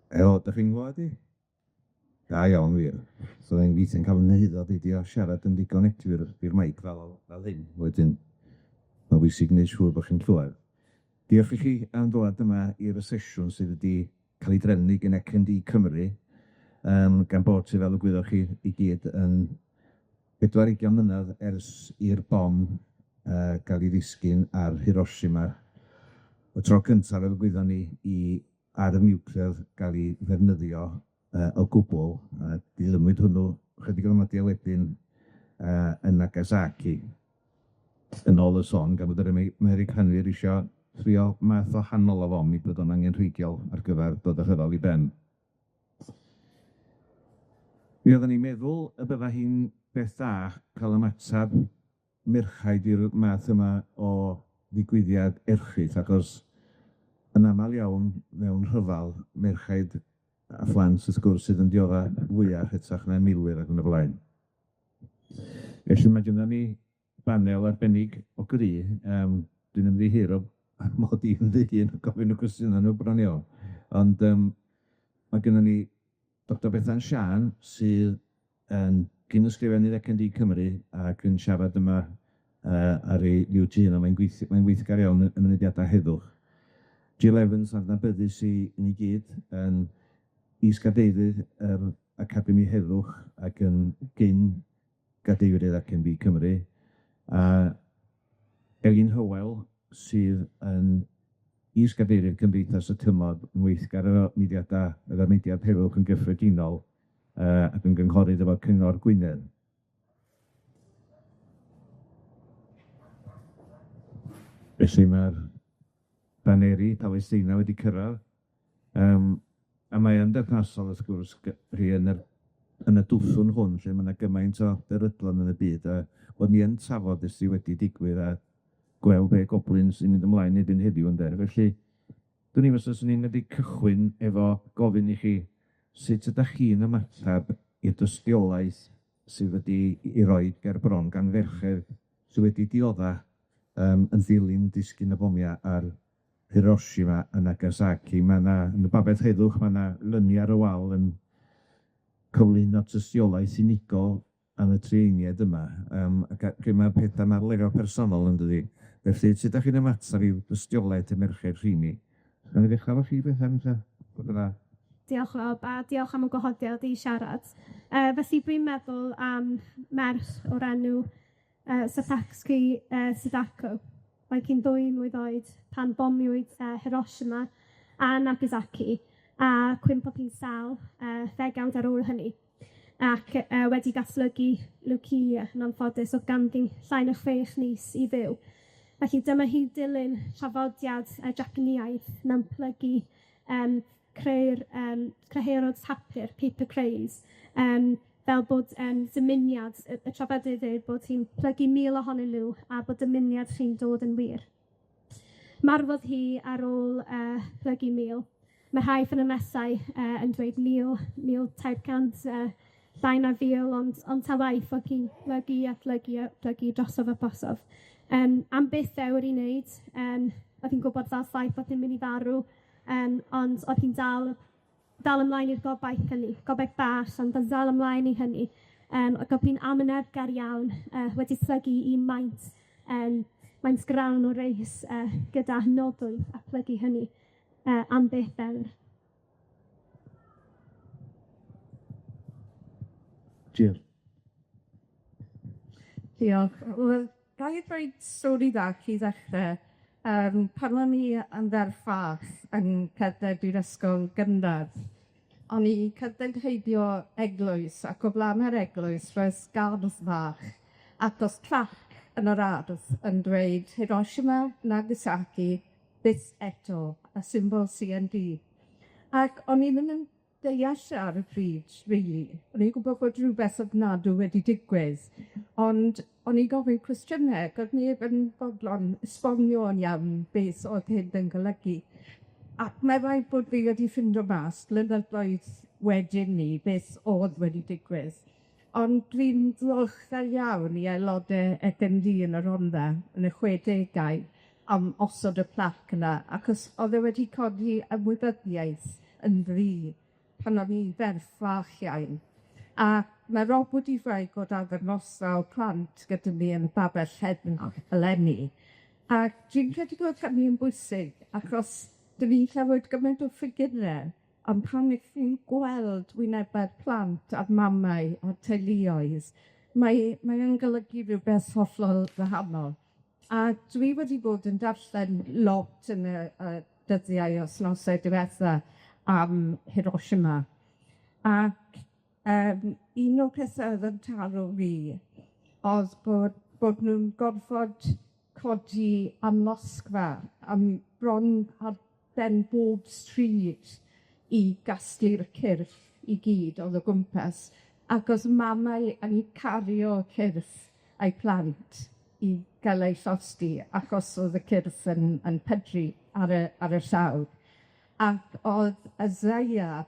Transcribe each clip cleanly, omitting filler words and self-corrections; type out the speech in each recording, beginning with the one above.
Helo, 'dach chi'n nghlywad i? Da iawn wir. So fi'n weithie'n ca'l fy nghyhuddo beidio siarad yn ddigon eglur i'r meic fel fel hyn, wedyn ma'n bwysig neud siŵr bo' chi'n clywed. Diolch i chi am ddwad yma i'r sesiwn sydd wedi ca'l 'i drefnu gen CND Cymru yym gan bod ti fel y gwyddoch chi i gyd yn bedwar ugian mlynedd ers i'r bom yy ga'l 'i ddisgyn ar Hiroshima, y tro cynta fel y gwyddon ni i arf niwclear ga'l 'i ddefnyddio yy o gwbwl, a dilynwyd hwnnw chydig o ddwrnodia wedyn yy yn Nagasaki. Yn ôl y sôn, gan bod yr Americanwyr isio trio math wahanol o fom i bod o'n angenrheidiol ar gyfer dod â rhyfel i ben. Mi oedden ni'n meddwl y bydda hi'n beth da ca'l ymatab merchaid i'r math yma o ddigwyddiad erchyll, achos yn amal iawn mewn rhyfal, merchaid a phlant wrth gwrs sydd yn diodda fwya hytrach na milwyr ac yn y blaen. Felly ma' gynna ni banel arbennig o gry, yym dwi'n ymddiheuro mod i'n ddihun yn gofyn y cwestiyna nw bron iawn, ond yym ma' gynna ni Doctor Bethan Siân sydd yn gyn-ysgrifennydd CND Cymru ac yn siarad yma yy ar ei YouTube a mae'n gweithio mae'n weithgar iawn yn y mudiadau heddwch. Jill Evans adnabyddus i ni gyd yn is-gadeirydd yr Academi Heddwch ac yn gyn gadeirydd ACND Cymru, a Elin Hywel sydd yn is-gadeirydd Cymdeithas y Tymod, yn weithgar efo mudiada, efo'r mudiad heddwch yn gyffredinol, yy ac yn gynghorydd efo Cyngor Gwynedd. Felly ma'r baneri Palesteina wedi cyrradd, yym a mae yn berthnasol wrth gwrs chi yn yr yn y dwthwn hwn lle ma' 'na gymaint o beryglon yn y byd a bod ni yn trafod be' sy wedi digwydd a gweld be' goblyn sy'n mynd ymlaen erbyn heddiw ynde, felly dwn i'm os fyswn i'n medru cychwyn efo gofyn i chi sut ydach chi'n ymatab i'r dystiolaeth sydd wedi 'i roid ger bron gan ferched sy wedi diodda yym yn dilyn disgyn y bomia ar Hiroshima a Nagasaki. Ma' 'na yn y babell heddwch ma' 'na lynia ar y wal yn cyflwyno tystiolaeth unigol am y trueinied yma, yym ac a pryd ma'r petha 'ma ar lefel personol yndydi? Felly sut 'dach chi'n ymatab i dystiolaeth y merched rheini? Gawn ni ddechra efo chi Bethan ta? Gwelwch yn dda. Diolch Rob, a diolch am y gwahoddiad i siarad. Yy felly dwi'n meddwl am merch o'r enw yy Sasaki yy Sadako. Roedd hi'n ddwy mlwydd oed pan bomiwyd yy Hiroshima a Nagasaki, a cwympodd hi'n sâl yy ddegawd ar ôl hynny, ac yy wedi datblygu leukaemia yn anffodus, o'dd ganddi llai na chwech mis i fyw. Felly dyma hi'n dilyn traddodiad y Japaneaidd mewn plygu yym creu'r yym cyherodd papur, paper cranes, yym fel bod yym dymuniad y y trafodydd yw bod hi'n plygu 1,000 ohonyn nw a bod dymuniad chi'n dod yn wir. Marwodd hi ar ôl yy plygu 1,000. Ma' rhai ffynonellau yy yn dweud 1,000, 1,300, yy llai na fil, ond ond ta waeth, o'dd hi'n plygu a plygu a plygu drosodd a drosodd. Yym am byth ddewr i wneud, yym o'dd hi'n gwbod fel ffaith bod hi'n mynd i farw, yym ond o'dd hi'n dal dal ymlaen i'r gobaith hynny, gobaith bach, ond o'dd dal ymlaen i hynny. Yym ac o'dd hi'n amyneddgar iawn, yy wedi plygu i maint yym maint grawn o reis yy gyda nodwydd a plygu hynny yy am byth ewr. Jill. Diolch. Wel, ga i roi stori fach i ddechre? Yym pan o'n i yn ferch fach yn cerdded i'r ysgol gynradd, o'n i cerdded heibio eglwys, ac o flan yr eglwys roedd gardd fach, ac o'dd plac yn yr ardd yn dweud Hiroshima, Nagasaki, byth eto, a symbol See En Dee. Ac o'n i ddim yn deall e ar y pryd, rili. O'n i'n gwbod bod rwbeth ofnadw wedi digwydd, ond o'n i'n gofyn cwestiyne, ac o'dd neb yn fodlon esbonio yn iawn beth o'dd hyn yn golygu. Ac ma' raid bod fi wedi ffindo mas blynyddoedd wedyn 'ny beth o'dd wedi digwydd. Ond dwi'n ddiolchgar iawn i aelode CND yn y Rhondda yn y chwedegau am osod y plac yna, achos o'dd e wedi codi ymwybyddiaeth yn ddu pan o'dd 'i'n ferch fach iawn. A ma' Rob wedi rhoi bod arddangosfa o plant gyda fi yn babell heddwch eleni a dwi'n credu bod hynny yn bwysig, achos 'dyn ni'n clywed gymaint o ffigyre, ond pan 'ych chi'n gweld wynebe'r plant a'r mamau a'r teuluoedd mae mae yn golygu rwbeth hollol wahanol. A dwi wedi bod yn darllen lot yn y y dyddiau a wythnosau diwetha am Hiroshima, ac yym un o'r pethe o'dd yn taro fi o'dd bod bod nw'n gorfod codi amlosgfa am bron ar ben bob stryd i gasglu'r cyrff i gyd o'dd o gwmpas, ac o'dd mamau yn cario cyrff eu plant i ga'l eu llosgi, achos o'dd y cyrff yn yn pydru ar y ar y llawr. Ac o'dd y ddaear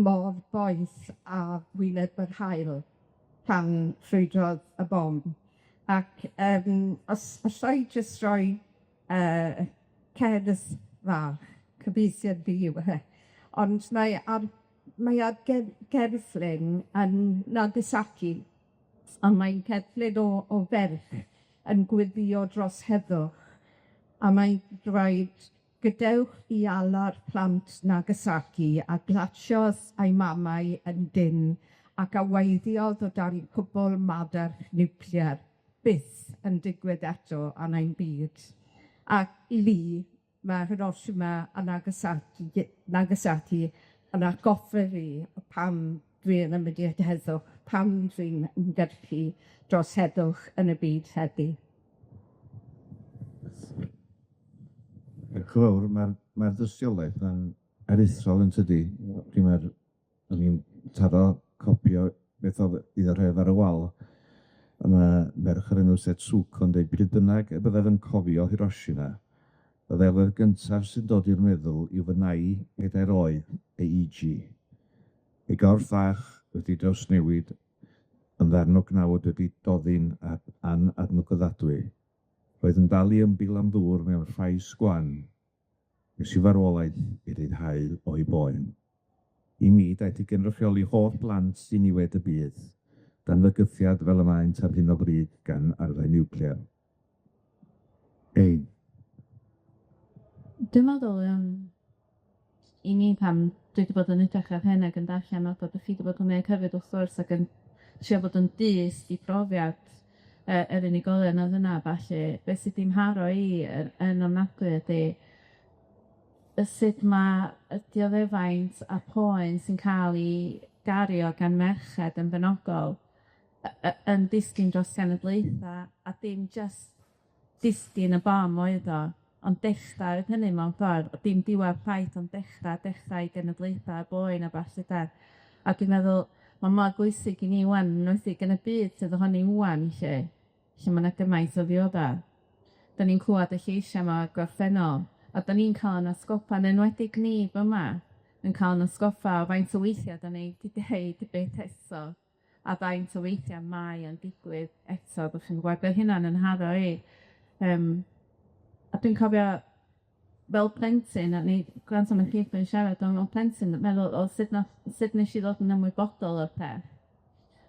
mor boeth a wyneb yr haul pan ffrwydrodd y bom. Ac yym os alla i jyst roi yy cerdd fach, cyfieithiad fi yw e, ond mae ar mae ar gerflun yn Nagasaki, a mae'n cerflun o o ferch yn gweddïo dros heddwch, a mae'n dweud Gadewch i alar plant Nagasaki a glatsio eu mamau yn dyn ac a waeddiodd o dan cwpwl madarch niwclear byth yn digwydd eto yn ein byd. Ac i fi, ma' Hiroshima a Nagasaki Nagasaki yn atgoffa fi o pam dwi yn y mudiad heddwch, pam dwi'n ymgyrchu dros heddwch yn y byd heddi. Diolch yn fawr, ma'r ma'r dystiolaeth 'na'n aruthrol yntydi? Dwi'n ma'r o'n i'n taro copio beth o'dd un o'r rhai ar y wal a ma' merch o'r enw Setsuko yn deud pryd bynnag y byddaf yn cofio Hiroshima, y ddelwedd gyntaf sy'n dod i'r meddwl yw fy nai pedair oed, Eiji. Ei gorff fach wedi drawsnewid yn ddarn o gnawd wedi doddi'n anadnabyddadwy. Roedd yn dal i ymbil am ddŵr mewn llais gwan, nes i farwolaeth ei ryddhau o'i boen. I mi, daeth i gynrychioli holl blant diniwed y byd, dan fygythiad fel y maent ar hyn o bryd gan arfau niwclear. Ein. Dwi'n meddwl yym i mi pan dwi 'di bod yn edrych ar hyn ac yn darllen o bod chi 'di bod yn neud hefyd wrth gwrs ac yn trio bod yn dyst i brofiad yy yr unigolion o'dd yna a ballu, beth sy 'di mharo i yn yn ofnadwy ydi y sut ma' y dioddefaint a poen sy'n ca'l 'i gario gan merched yn benodol yn disgyn dros genedlaetha, a dim jyst disgyn y bom oedd o, ond dechra oedd hynny mewn ffordd, o'dd dim diwadd chwaith, ond dechra, dechra i genedlaetha a boen a ballu de. A dwi'n meddwl ma' mor bwysig i ni ŵan, yn enwedig yn y byd sydd ohoni ŵan 'lly, lle ma' 'na gymaint o ddiodda. 'Dan ni'n clwad y lleisia' 'ma o'r gorffennol, a 'dan ni'n ca'l 'yn atgoffa, yn enwedig ni fyma, yn ca'l 'yn atgoffa o faint o weithia' 'dan ni 'di deud byth eto, a faint o weithia' mae o'n digwydd eto, bo' chi'n gweld, ma' hynna'n 'yn nharo i. Yym a dwi'n cofio fel plentyn, a ni gwrando arnoch chi yn siarad, ond fel plentyn yn meddwl, o sut nath sut wnes i ddod yn ymwybodol o'r peth?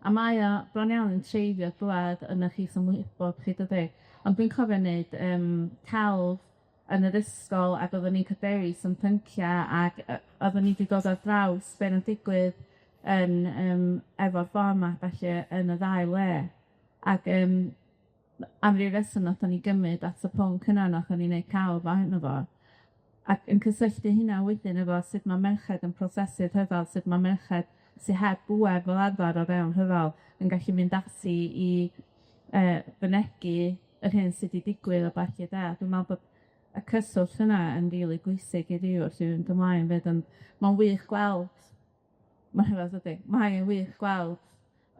A mae o bron iawn yn treiddio dŵad ynoch chi ymwybod chi dydi? Ond dwi'n cofio neud yym celf yn yr ysgol ac oedden ni'n ca'l dewis o'n pyncia ac yy oedden ni 'di dod ar draws be' o'dd yn digwydd yn yym efo'r bom a ballu yn y ddau le. Ac yym am ryw reswm nathon ni gymryd at y pwnc yna, nathon ni neud celf arno fo. Ac yn cysylltu hynna wedyn efo sut ma' merched yn prosesu'r rhyfel, sut ma' merched sy heb bŵer fel arfer o fewn rhyfel yn gallu mynd ati i yy fynegi yr hyn sy 'di digwydd a ballu de. A dwi'n me'wl bod y cyswllt yna yn rili bwysig i fi wrth i fi fynd ymlaen 'fyd, ond ma'n wych gweld, ma' rhyfedd dydi, mae yn wych gweld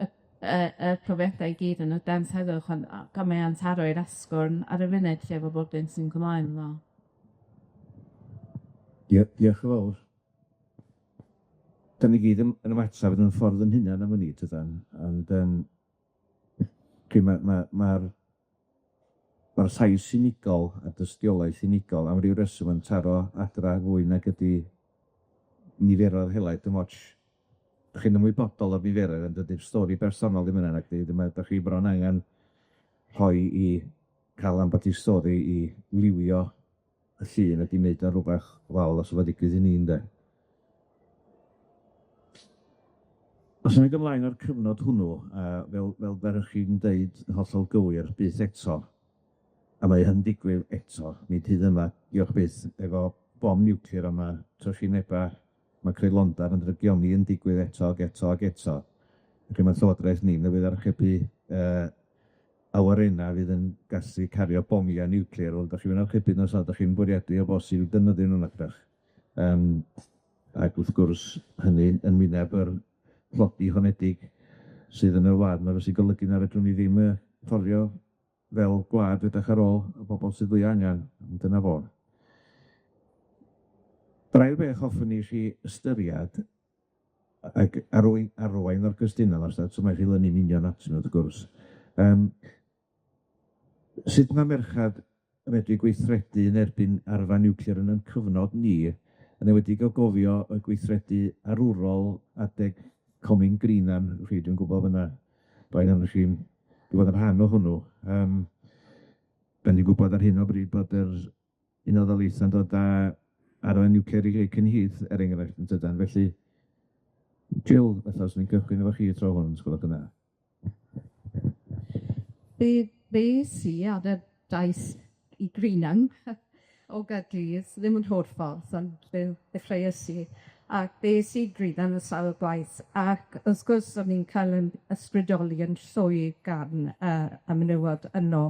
y y y profiadau i gyd yn y dant heddwch, ond a mae o'n taro i'r asgwrn ar y funud lle efo bob dim sy'n mynd ymlaen dwi me'wl. Diolch yn fawr. 'Dan ni gyd yn yn ymatab yn 'yn ffordd 'yn hunan am wn i tydan, ond yym dwi ma' ma' ma'r ma'r llais unigol a dystiolaeth unigol am ryw reswm yn taro adra fwy nag ydi niferoedd helaeth, dim ots, 'dach chi'n ymwybodol o'r niferoedd, ond dydi'r stori bersonol ddim yna nacdi, dyma 'dach chi bron angen rhoi i ca'l ambell i stori i liwio y llun a 'di wneud o'n rwbeth wael os wbath ddigwydd i ni ynde? Os symud ymlaen o'r cyfnod hwnnw, yy fel fel ddaruch chi'n deud yn hollol gywir, byth eto, a mae yn digwydd eto, nid hyd yma, diolch byth, efo bom niwclear a ma' trychineba, ma' creulondab yn drygioni yn digwydd eto ag eto ag eto. Ac ma'n Llywodraeth ni newydd archebu yy awyrenna fydd yn gallu cario bomia niwclear, wel 'dach chi'n mynd archebu nw os 'dach chi'n bwriadu o bosib defnyddio nw nag 'dach? Yym ac wrth gwrs hynny yn wyneb yr tlodi honedig sydd yn y wlad 'ma, sy'n golygu na fedrwn ni ddim yy fforddio fel gwlad edrych ar ôl y bobol sydd fwya angen, ond dyna fo. Yr ail beth hoffwn i chi ystyriad ac arwei- arwain o'r cwestiyna' 'ma so ma' chi lynu'n union atyn nw wrth gwrs yym sut ma' merchad yn medru gweithredu yn erbyn arfa niwclear yn 'yn cyfnod ni, yn enwedig o gofio y gweithredu arwrol adeg Comin Greenham, chi dwi'n gwbod bo' 'na rai ohonoch chi'n 'di bod yn rhan o hwnnw, yym 'dan ni'n gwbod ar hyn o bryd bod yr Unol Daleithiau'n dod â arfa niwclear i Lakenheath, er enghraifft, yn tydan, felly Jill, fatha swn i'n cychwyn efo chi y tro hwn, os gwelwch yn dda. Be be es i ar y daith i Greenham o Gaerdydd, ddim yn holl ffordd, ond fe ddechreues i, ac fe es i Greenham yn sawl gwaith, ac wrth gwrs o'n i'n cael 'yn ysbrydoli yn llwyr gan yy y menywod yno.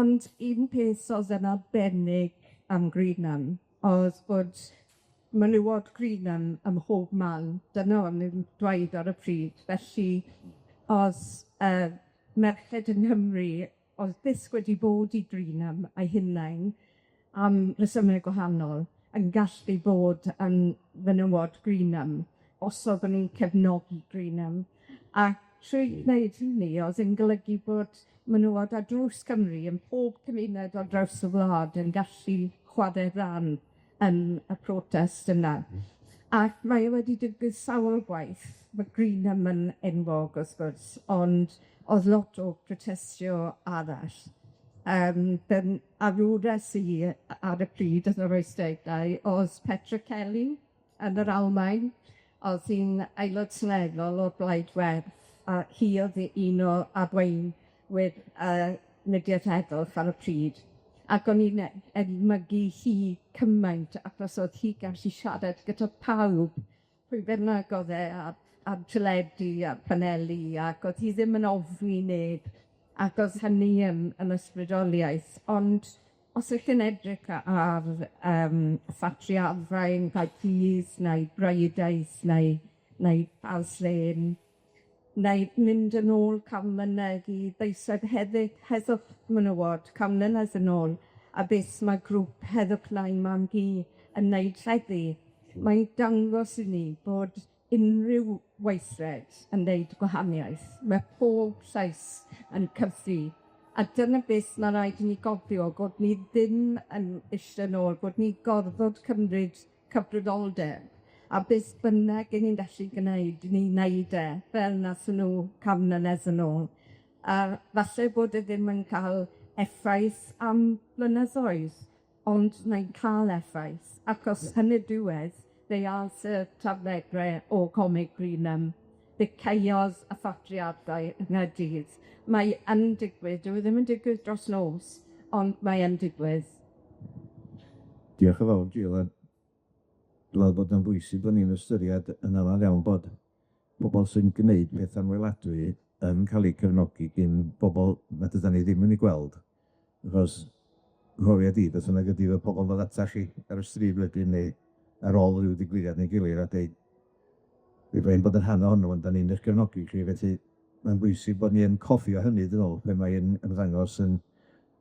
Ond un peth o'dd yn arbennig am Greenham o'dd bod menywod Greenham ym mhob man, dyna o'n nw'n dweud ar y pryd, felly o'dd yy merched yng Nghymru o'dd byth wedi bod i Greenham eu hunain am resyme gwahanol, yn gallu bod yn fenywod Greenham os oedden nw'n cefnogi Greenham. A trwy wneud hynny, o'dd yn golygu bod menywod ar draws Cymru, yn pob cymuned ar draws y wlad, yn gallu chware ran yn y protest yna. Ac mae e wedi digwydd sawl gwaith, ma' Greenham yn enwog wrth gwrs, ond o'dd lot o protestio arall. Yym dyn- arwres i ar y pryd yn yr wythdegau o'dd Petra Kelly yn yr Almaen, o'dd hi'n aelod seneddol o'r Blaid Werdd, a hi o'dd un o arweinwyr yy mudiad heddwch ar y pryd. Ac o'n i'n edmygu hi cymaint achos o'dd hi gallu siarad gyda pawb, pwy bynnag o'dd e ar ar teledu a paneli, ac o'dd hi ddim yn ofni neb, ac o'dd hynny yn yn ysbrydoliaeth. Ond os ych chi'n edrych ar yym ffatri arfau yn Caerdydd, neu Brides, neu neu Lane, neu mynd yn ôl can mlynedd i ddeiseb heddi- heddwch menywod can mlynedd yn ôl, a beth ma' grŵp Heddwch Nain Mam-gu yn neud heddi, mae'n dangos i ni bod unryw weithred yn neud gwahaniaeth. Ma' pob llais yn cyfri, a dyna beth ma' raid i ni gofio, bod ni ddim yn iste nôl, bod ni gorfod cymryd cyfrifoldeb, a beth bynnag 'yn ni'n gallu gneud, ni'n neud e, fel nathon nw can mlynedd yn ôl. A falle bod e ddim yn ca'l effaith am blynyddoedd, ond mae'n ca'l effaith, achos yn y diwedd, fe ath y taflegrau o Comic Greenham, fe caeodd y ffatri arfau yng Nghaerdydd. Mae yn digwydd, dyw e ddim yn digwydd dros nos, ond mae yn digwydd. Diolch yn fawr, Jill, a dwi meddwl bod o'n bwysig bod ni'n ystyried yn amal iawn bod bobol sy'n gneud petha'n anweladwy yn ca'l eu cefnogi gin bobol nad ydan ni ddim yn 'u gweld, achos mhrofiad i beth bynnag ydi fod pobol yn dod atach chi ar y stryd wedyn neu ar ôl ryw ddigwyddiad neu gilydd a deud fedra i'm bod yn rhan ohono fo ond 'dan ni'n eich gefnogi chi, felly mae'n bwysig bod ni yn cofio hynny dwi'n me'wl, pan mae'n ymddangos yn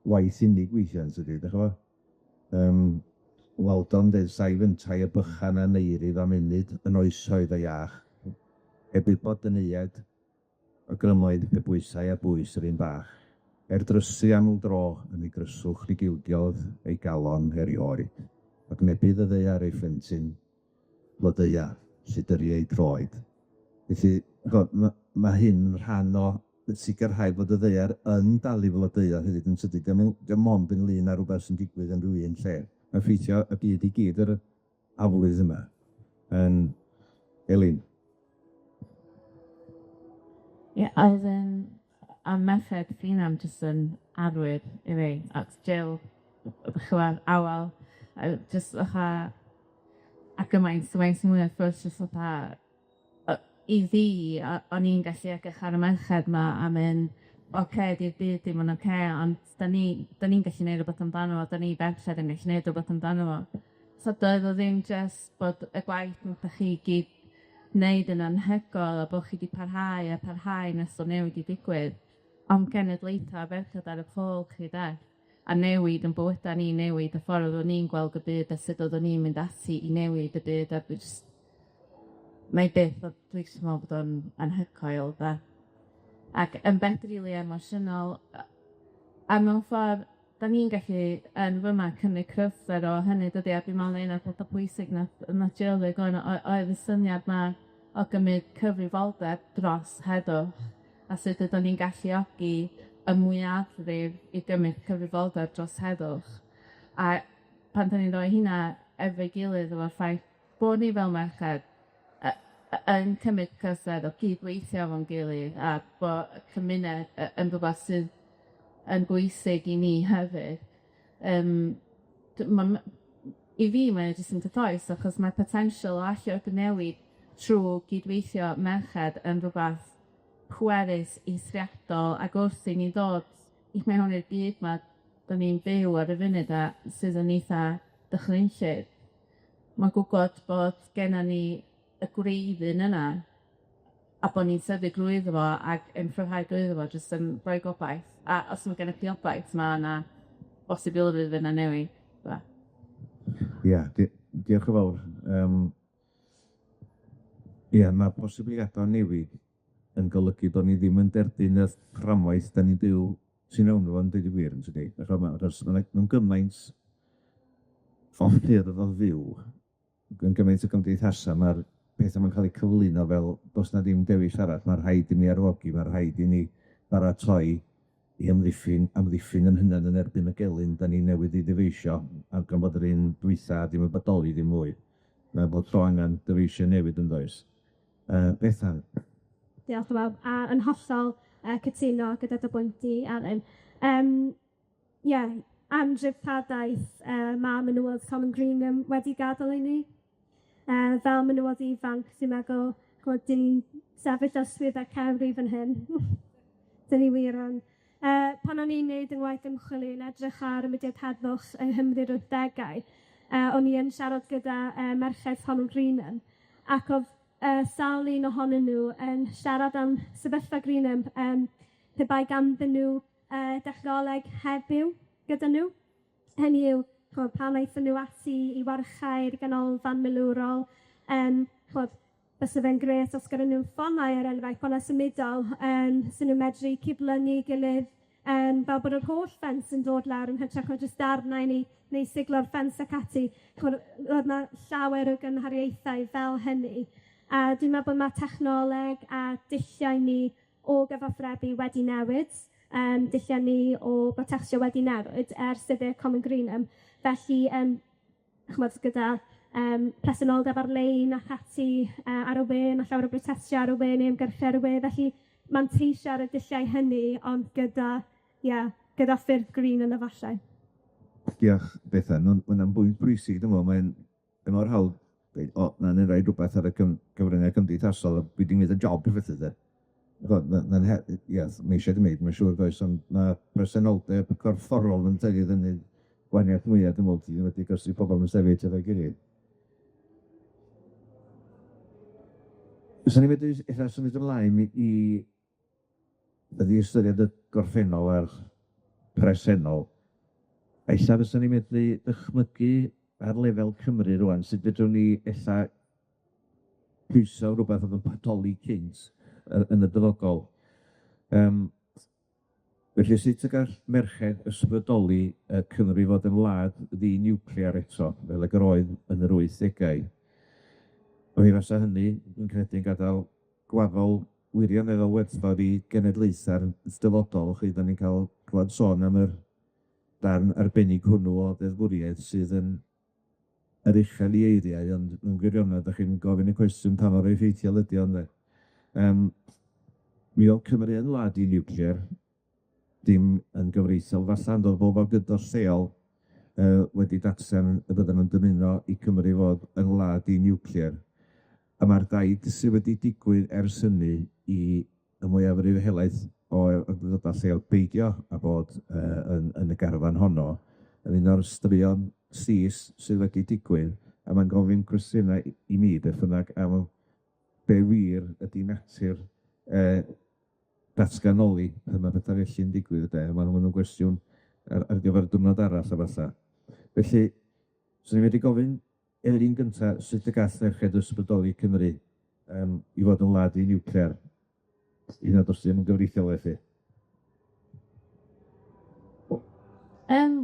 waith unig weithia' yn tydi, 'dach ch'mo'? Yym Waldo'n deud saif yntau y bychan a Neirydd am munud yn oesoedd o iach, heb wybod yn eued y grymoedd pe bwysau a bwys yr un bach. Er drysu aml dro yn ei gryswch digildiodd ei galon erioed, ac nebydd y ddaear ei phlentyn. flodeua, lledaru eu troed. Felly, ch'mo' ma' ma' hyn yn rhan o sicirhau bod y ddaear yn dal i flodeua hefyd yn tydi? Dio'm yn dio'm ond ynglyn â rwbeth sy'n digwydd yn ryw un lle. Ma'n effeithio y byd i gyd yr aflwydd yma. Yym Elin. Ie, oedd yym a merched Greenham jyst yn arwyr i fi, at Jill, ch'mo' Awel jyst fatha a gymaint, gymaint mwy wrth gwrs, jyst fatha i fi, o'n i'n gallu edrych ar y merched 'ma a mynd, ocê, 'di'r byd ddim yn ocê, ond 'dan ni 'dan ni'n gallu neud rwbeth amdano fo, 'dan ni ferched yn gallu neud rwbeth amdano fo. So doedd o ddim jyst bod y gwaith nathoch chi gyd wneud yn anhygoel a bo' chi 'di parhau a parhau nes bo' newid 'di digwydd, ond genedlaetha o ferched ar 'ych hôl chi de, a newid 'yn bywyda ni, newid y ffordd oddwn ni'n gweld y byd a sut oddwn ni'n mynd ati i newid y byd a dwi jyst 'nai byth a dwi jyst yn me'wl bod o'n anhygoel de. Ac yn beth rili emosiynol a mewn ffordd 'dan ni'n gallu yn fyma cymryd cryfder o hynny dydi? A dwi'n me'wl na un o'r petha pwysig nath nath Jill ddeud oedd y syniad 'ma o gymryd cyfrifoldeb dros heddwch a sut ydyn ni'n galluogi y mwyafrif i gymryd cyfrifoldeb dros heddwch. A pan 'dan ni'n roi hynna efo'i gilydd efo'r ffaith bo' ni fel merched yn cymryd cysur o cydweithio efo'n gilydd a bo' y cymuned yn rwbath sydd yn bwysig i ni hefyd yym ma' i fi mae o jyst yn gyffrous achos mae'r potensial o alluogi newid trw gydweithio merched yn rwbath pwerus, eithriadol, ag wrth i ni ddod i mewn i'r byd 'ma 'dan ni'n byw ar y funud a sydd yn eitha dychrynllyd, ma' gwbod bod gennon ni y gwreiddyn yna a bo' ni'n sefyll drwyddo fo ac yn cryfhau drwyddo fo jyst yn rhoi gobaith, a os ma' gennych chi obaith, ma' 'na bosibilrwydd yna newid. Ia, diolch yn fawr. Yym ia, ma' posibiliada newid yn golygu bo' ni ddim yn derbyn y fframwaith 'dan ni'n byw tu mewn iddo fo yn deud y gwir, yn tydi? Achos ma' 'na mewn gymaint o ffyrdd o fyw, yn gymaint o gymdeithasa, ma'r petha 'ma'n ca'l 'u cyflwyno fel do's 'na ddim dewis arall, ma' rhaid i ni arfogi, ma' rhaid i ni baratoi i amddiffyn amddiffyn 'yn hunan yn erbyn y gelyn 'dan ni newydd 'i ddyfeisio, a gan bod yr un dwytha ddim yn bodoli ddim mwy. Ma' bob tro angan dyfeisio newydd yndoes? Bethan. Diolch yn fawr, a yn hollol cytuno gyda dy bwynt di, Alun. Ie, am dreftadaeth ma' menywod Common Greenham wedi gadael i ni. Fel menywod ifanc, dwi'n meddwl, ch'mod, 'dyn ni'n sefyll ar sgwydda cewri fan hyn. 'Dyn ni wir yn. Pan o'n i'n neud 'yn ngwaith ymchwil i'n edrych ar y mudiad heddwch yng Nghymru'r wythdegau, o'n i yn siarad gyda merched Common Greenham, ac o'dd sawl un ohonyn nw yn siarad am sefyllfa Greenham, pe bai ganddyn nw dechnoleg heddiw gyda nw. Hynny yw, ch'mod, pan aethon nw ati i warchau'r ganolfan milwrol, ch'mod, byse fe'n grêt os gyda nw ffonau, er enghraifft, ffonau symudol, swn nw'n medru cydlynu 'i gilydd, fel bod yr holl ffens yn dod lawr yn hytrach na jyst darnau neu siglo'r ffens ac ati. Ch'mod, roedd 'na llawer o gymhariaethau fel hynny, a dwi'n meddwl ma' technoleg a dulliau ni o gyfathrebu wedi newid, dulliau ni o brotestio wedi newid ers dyddiau Common Greenham. Felly, ch'mod, gyda presenoldeb ar-lein ac ati ar y we, ma' llawer o brotestio ar y we neu ymgyrchu ar y we, felly manteisio ar y dulliau hynny, ond gyda, ie, gyda ffyrdd Greenham efallai. Diolch, Bethan. Ma' wnna'n bwynt pwysig, dwi'n me'wl, mae'n mor hawdd dweud, o, na, ni'n rhoid rwbeth ar y cyfryngau cymdeithasol, a dwi 'di neud y job felly de. Ma'n ie, mae eisiau gwneud, mae'n siŵr does, ond ma' presenoldeb corfforol yn dweud hynny gwahaniaeth mwya, dwi'n me'wl, sydd wedi os 'di pobol yn sefyll efo'i gilydd. Fysa ni'n medru ella symud ymlaen i ydi ystyried y gorffennol a'r presennol. Ella fysa ni'n medru dychmygu ar lefel Cymru rŵan, sut fedrwn ni ella pwyso rwbeth o'dd yn bodoli cynt yn y dyfodol. Felly sut y gall merched ysbrydoli Cymru fod yn wlad ddi-niwclear eto, fel ag yr oedd yn yr wythdegau? Mi fysa hynny, dwi'n credu, yn gadal gwaddol wirioneddol werthfawr i genedlaetha'r dyfodol, chi, 'dan ni'n ca'l clwad sôn am yr darn arbennig hwnnw o ddeddfwriaeth sydd yn yr uchel i eiriau, ond mewn gwirionedd 'dach chi'n gofyn y cwestiwn pa mor effeithiol ydi o ynde? Yym mi o'dd Cymru yn wlad di-niwclear, dim yn gyfreithiol falla, ond o'dd bob awdurdod lleol yy wedi datgan y bydden nw'n dymuno i Cymru fod yn wlad di-niwclear, a ma'r daith sy wedi digwydd ers hynny i y mwyafrif helaeth o awdurdoda lleol beidio â bod yy yn yn y garfan honno, yn un o'r straeon llys sydd wedi digwydd, a mae'n gofyn cwestiynau i mi beth bynnag am be wir ydi natur yy datganoli pan ma' petha felly'n digwydd ynde, a ma' hwnnw'n gwestiwn ar gyfer diwrnod arall a falla. Felly, swn i wedi gofyn Elin gynta, sut y gall merched ysbrydoli Cymru yym i fod yn wlad ddi-niwclear, hyd yn o'd os 'di o'm yn gyfreithiol felly.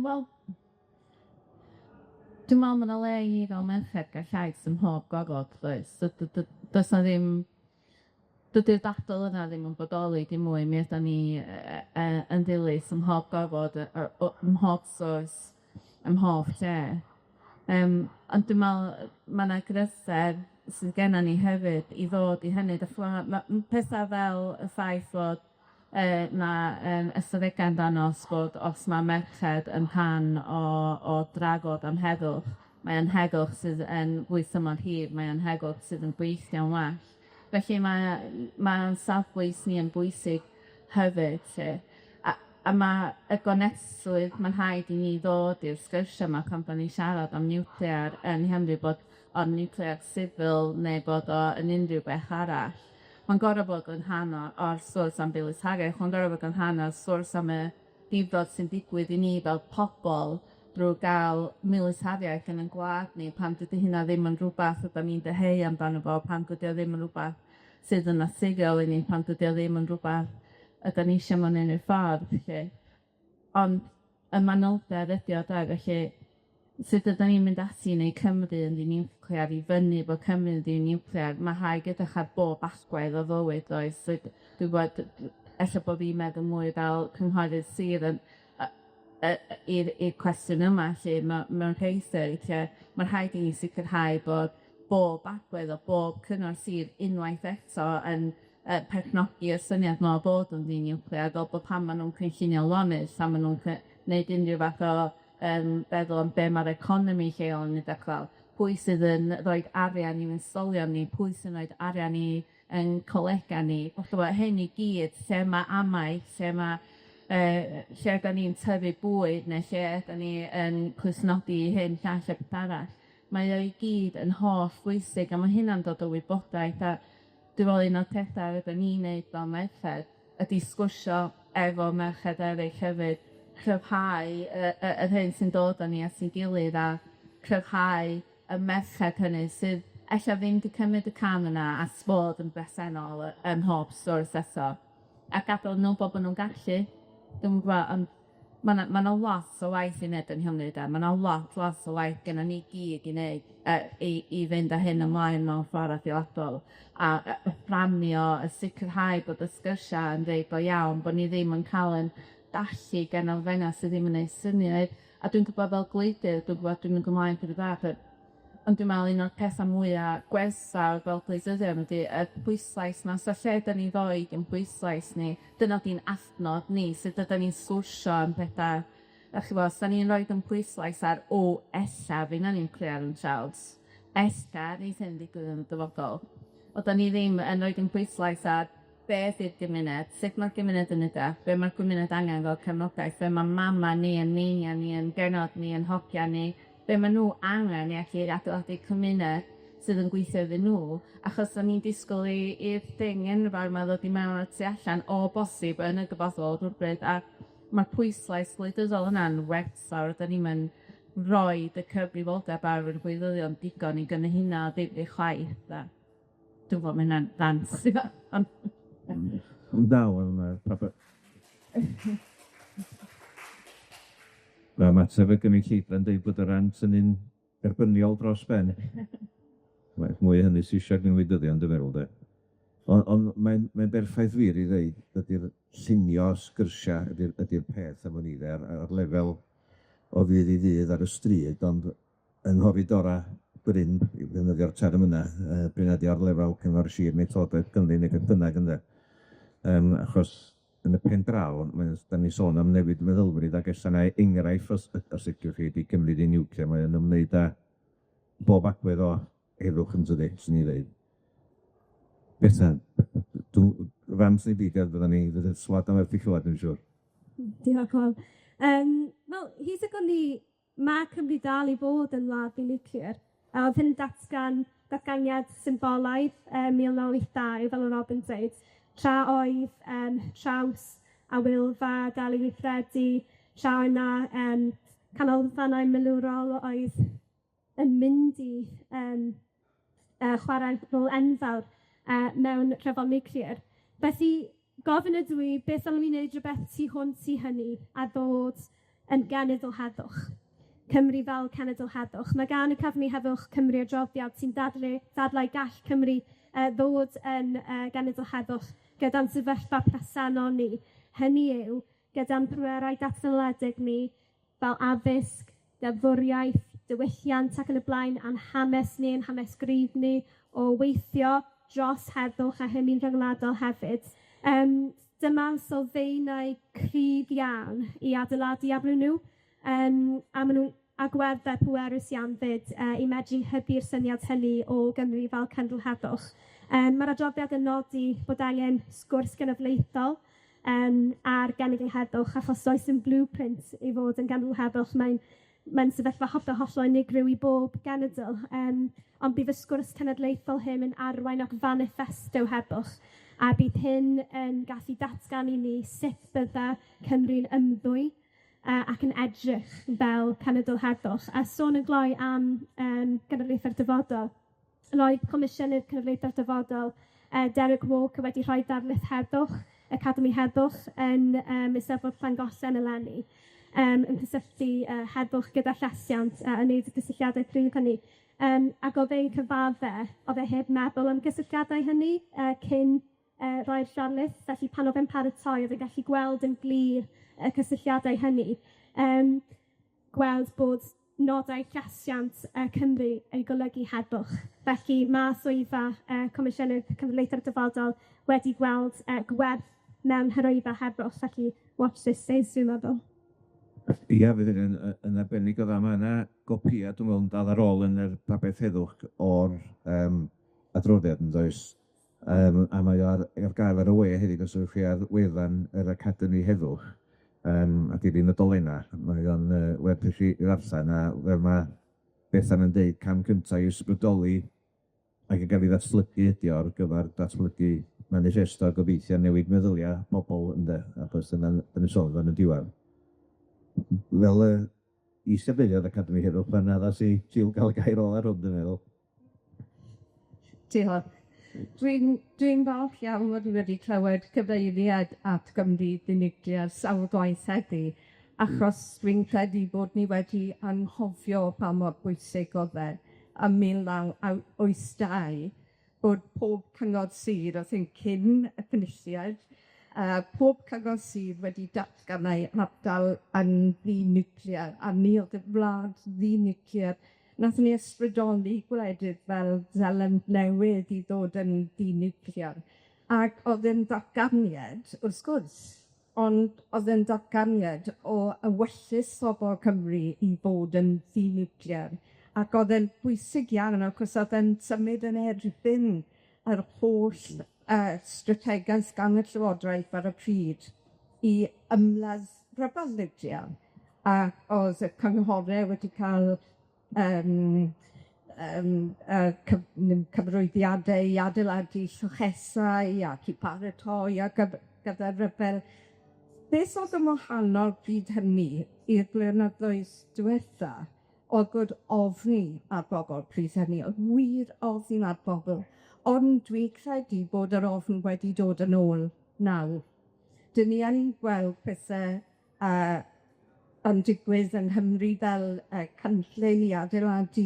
Wel, dwi'n me'wl ma' 'na le i ni fel merched ga'l llais ym mhob gofod does? Does 'na ddim dydi'r dadl yna ddim yn bodoli dim mwy, mi ydan ni yn ddilys ym mhob gofod ym mhob sgwrs ym mhob lle. Ond dwi'n me'wl ma' 'na gryfder sydd gennon ni hefyd i ddod i hynny, 'dach ch'mo' ma' petha fel y ffaith fod ma' ystadegau'n dangos bod os ma' merched yn rhan o drafod am heddwch, mae o'n heddwch sydd yn fwy tymor hir, mae o'n heddwch sydd yn gweithio'n well. Felly ma' safbwynt ni yn bwysig hefyd 'lly. A ma' y gonestrwydd ma'n rhaid i ni ddod i'r sgyrsia 'ma pan 'dan ni'n siarad am niwclear yn Nghymru, bod o'n niwclear sifil neu bod o yn unrhyw beth arall. Ma'n gor'o' bod yn rhan o'r sgwrs am bilitariaeth, ma'n gor'o' bod yn rhan o'r sgwrs am y difrod sy'n digwydd i ni fel pobol drw ga'l militariaeth yn 'yn gwlad ni, pan dydi hynna ddim yn rwbath ydan ni'n dyheu amdano fo, pan dydi o ddim yn rwbath sydd yn naturiol i ni, pan dydi o ddim yn rwbath ydan ni isio mewn unryw ffordd felly. Ond y manylder ydi o de, felly sut ydan ni'n mynd ati i neud Cymru yn ddi-niwclear, i fynnu bod Cymru yn ddi-niwclear, ma' rhaid edrych ar bob agwedd o fywyd does? So dwi'n gwbod ella bo' fi'n meddwl mwy fel cynghorydd sir yn i'r cwestiwn yma 'lly mewn rhei ffyrdd lle ma' rhaid i ni sicrhau bod bob agwedd o bob cyngor sir unwaith eto yn perchnogi'r syniad 'ma o bod yn ddi-niwclear, fel bo' pan ma' nw'n cynllunio lonydd, pan ma' nw'n neud unryw fath o feddwl am be' ma'r economi lleol yn edrych fel, pwy sydd yn roid arian i'n ysgolion ni, pwy sy'n roid arian i 'yn colega ni, ch'mo' hyn i gyd, lle ma' amaeth, lle ma' lle ydan ni'n tyfu bwyd, ne' lle ydan ni yn clustnodi hyn, llall a peth arall. Mae o i gyd yn hollbwysig, a ma' hynna'n dod o wybodaeth, a dwi me'wl un o'r petha rydyn ni'n neud fel merched ydi sgwrsio efo merched eryll hefyd, cryfhau yr hyn sy'n dod â ni at ein gilydd, a cryfhau y merched hynny sydd ella ddim 'di cymryd y cam yna at fod yn bresennol ym mhob sgwrs eto, a gad'el nw gwbo bo' nw'n gallu. Dwi'm yn gwbo, ond ma' 'na lot o waith i neud yng Nghymru de, ma' 'na lot, lot o waith gynnon ni gyd i neud i fynd â hyn ymlaen mewn ffor adeiladol, a fframio, a sicrhau bod y sgyrsia yn rei go iawn, bo' ni ddim yn ca'l 'yn dallu gen elfenna sy ddim yn neud syniad. A dwi'n gwbod fel gwleidydd, dwi'n gwbod dwi'n mynd ymlaen chydig bach yy ond dwi'n me'wl un o'r petha mwya gwerthfawr fel gwleidyddion ydi y pwyslais 'ma, so lle 'dan ni'n roid 'yn pwyslais ni, dyna 'di'n adnodd ni, sut ydan ni'n sgwrsio am petha, a ch'mo', os 'dan ni'n roid 'yn pwyslais ar, o, ella fy' 'na niwclear yn traws, ella neith hyn ddigwydd yn y dyfodol, wel 'dan ni ddim yn roid 'yn pwyslais ar beth yw'r gymuned, sut ma'r gymuned yn edrach, be' ma'r gymuned angen fel cefnogaeth, be' ma' mama ni 'yn neinia ni 'yn genod ni 'yn hogia ni, be' ma' nw angen i allu adeiladu cymuned sydd yn gweithio iddyn nw, achos o'n ni'n disgwl i'r thing enfawr 'ma ddod i mewn o'r tu allan o bosib yn y dyfodol rywbryd, a ma'r pwyslais gwleidyddol yna'n werthfawr, 'dan ni'm yn roid y cyfrifoldeb ar yr gwleidyddion digon i gymryd hynna o ddifri chwaith, de. Dwi'n gwbod ma' hynna'n rant ond... Na, wel ma' Ma' ymateb y gynulleidfa'n deud bod y rant yn un derbyniol dros ben. Mae mwy o hynny sy isio gan wleidyddion dwi'n meddwl de. On' on' mae'n mae'n berffaith wir i ddeud dydi'r llunio sgyrsia' ydi'r ydi'r peth am wn i de ar lefel o ddydd i ddydd ar y stryd, ond yng nghoridora Bryn, i ddefnyddio'r term yna, yy p'un ydi ar lefel cyngor sir neu Llywodraeth Cymru neu beth bynnag ynde. Yym achos yn y pen draw, mae o 'dan ni'n sôn am newid meddylfryd ag ella 'na enghraifft os os liciwch chi 'di Cymru di niwclear, mae o'n ymwneud â bob agwedd o heddwch yn tydi, swn i ddeud. Bethan, dw rant neu beidio fyddan ni fydd y sylwada werth 'u clywed dwi'n siŵr. Diolch Hywel. Yym wel, hyd y gwn i, ma' Cymru dal i fod yn wlad ddi-niwclear, a o'dd hyn datgan datganiad symbolaidd ym 1982, fel o' Rob yn dweud, tra oedd yym traws a Wylfa dal i weithredu, tra oedd 'na yym canolfannau milwrol oedd yn mynd i yym yy chwarae rôl enfawr yy mewn rhyfel niwclear. Felly, gofyn ydw i, beth am i ni wneud rhywbeth tu hwnt i hynny a ddod yn genedl heddwch? Cymru fel cenedl heddwch. Mae gan y Cefni Heddwch Cymru adroddiad sy'n dadlu dadlau gall Cymru yy ddod yn yy genedl heddwch gyda'n sefyllfa presennol ni. Hynny yw, gyda'n pwerau datganoledig ni fel addysg, deddfwriaeth, diwylliant ac yn y blaen, a'n hanes ni, a'n hanes gryf ni o weithio dros heddwch a hynny'n rhyngwladol hefyd. Yym dyma sylfaenau cryf iawn i adeiladu arnyn nw, yym a ma' nw'n agwedde pwerus iawn 'fyd yy i medru hybu'r syniad hynny o Gymru fel cenedl heddwch. Yym ma'r adroddiad yn nodi bod angen sgwrs genedlaethol yym ar genedl heddwch, achos does dim blueprint i fod yn genedl heddwch, mae'n mae'n sefyllfa hollol, hollol unigryw i bob genedl, yym ond bydd y sgwrs cenedlaethol hyn yn arwain at faniffesto heddwch, a bydd hyn yn gallu datgan i ni sut bydda Cymru'n ymddwyn yy ac yn edrych fel cenedl heddwch. A sôn yn gloi am yym genedlaethe'r dyfodol, roedd Comisiynydd Cenedlaethe'r Dyfodol yy Derek Walker wedi rhoi darlith heddwch, Academi Heddwch, yn yym Eisteddfod Llangollen eleni, yym yn cysylltu yy heddwch gyda llesiant a yn neud y cysylltiadau cryf hynny. Yym ac o'dd e'n cyfadde, o'dd e heb meddwl am gysylltiadau hynny yy cyn yy roi'r darlith, felly pan o'dd e'n paratoi, o'dd e'n gallu gweld yn glir y cysylltiadau hynny. Yym gweld bod nodau llesiant yy Cymru yn golygu heddwch. Felly ma' swyddfa yy Comisiynydd Cenedlaethe'r Dyfodol wedi gweld yy gwerth mewn hyrwyddo heddwch, felly watch this space dwi'n meddwl. Ia, fydd hynny'n yy yn arbennig o dda. Ma' 'na gopia, dwi'n meddwl, yn dal ar ôl yn yr babell heddwch o'r yym adroddiad yndoes? Yym a mae o ar ar gael ar y we hefyd os ewch chi ar wefan yr Academi Heddwch yym a dilyn y dolenna, mae o'n yy werth i chi 'i ddarllen a fel ma' Bethan yn deud, cam cynta i ysbrydoli ac yn ga'l 'i ddatblygu ydi o ar gyfar datblygu maniffesto a gobeithio newid meddylia pobol ynde, achos dyna'n 'dan ni'n sôn amdan yn diwadd. Fel y is-gadeirydd Academi Heddwch, ma'n addas i Jill ga'l y gair ola rownd dwi'n meddwl. Diolch. Dwi'n dwi'n falch iawn mod i wedi clywed cyfeiriad at Gymru ddinuclear sawl gwaith heddi, achos dwi'n credu bod ni wedi anghofio pa mor bwysig o'dd e ym mil naw wyth dau, bod pob cyngor sir, I think cyn y Cynulliad, yy pob cyngor sir wedi datgan ei ardal yn ddi-niwclear, a mi o'dd y wlad ddi-niwclear. Nathon ni ysbrydoli gwledydd fel Seland Newydd i ddod yn ddi-niwclear, ac o'dd e'n ddatganiad, wrth gwrs, ond o'dd e'n datganiad o ewyllys pobol Cymru i fod yn ddi-niwclear, ac o'dd e'n bwysig iawn achos o'dd e'n symud yn erbyn yr holl yy strategaeth gan y Llywodraeth ar y pryd i ymladd rhyfel niwclear, ac o'dd y cynghore wedi ca'l yym yym yy cyf- ddim cyfarwyddiade i adeiladu llochesau ac i paratoi ar gyf- gyfer ryfel. Beth o'dd yn wahanol pryd hynny i'r blynyddoedd diwetha o'dd bod ofni ar bobol pryd hynny, o'dd wir ofn ar bobol, ond dwi'n credu bod yr ofn wedi dod yn ôl nawr. 'Dyn ni yn gweld pethe yy yn digwydd yng Nghymru fel yy cynllun i adeiladu